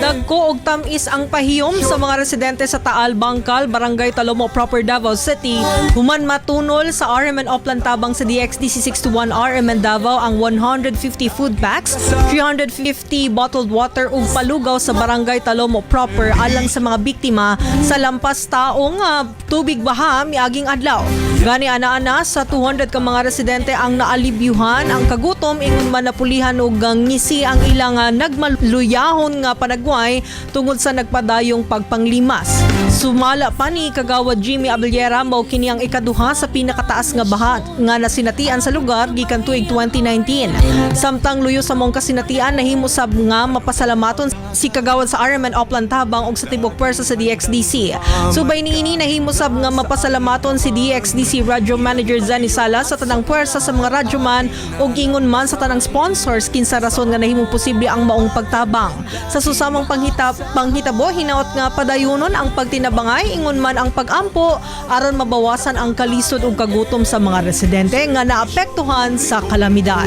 Dagko og tam-is ang pahiyom sa mga residente sa Taal, Bangkal, Barangay Talomo Proper, Davao City human matunol sa RMN Oplan Tabang sa DXDC 61 RMN Davao ang 150 food packs, 350 bottled water ug palugaw sa Barangay Talomo Proper alang sa mga biktima sa lampas taong tubig baha miaging adlaw. Gani ana-ana sa 200 ka mga residente ang naalibyuhan ang kagutom ingon man napulihan og ngisi ang ilang nagmaluyahon nga panagway tungod sa nagpadayong pagpanglimas. Sumala pa ni Kagawad Jimmy Abellera, mao kini ang ikaduha sa pinakataas nga baha nga nasinatian sa lugar gikan tuig 2019. Samtang luyo sa maong kasinatian, nahimo sab nga mapasalamaton si Kagawad sa RMN Oplan Tabang ug sa tibok pwersa sa DXDC. Subay niini, nahimo sab nga mapasalamaton si DXDC Radio Manager Zenny Sala sa tanang pwersa sa mga radyoman ug ingon man sa tanang sponsors kinsa rason nga nahimong posible ang maong pagtabang. Sa susamang panghitabo, hinaot nga padayunon ang pagtinabangay ingon man ang pagampo aron mabawasan ang kalisod ug kagutom sa mga residente nga naapektuhan sa kalamidad.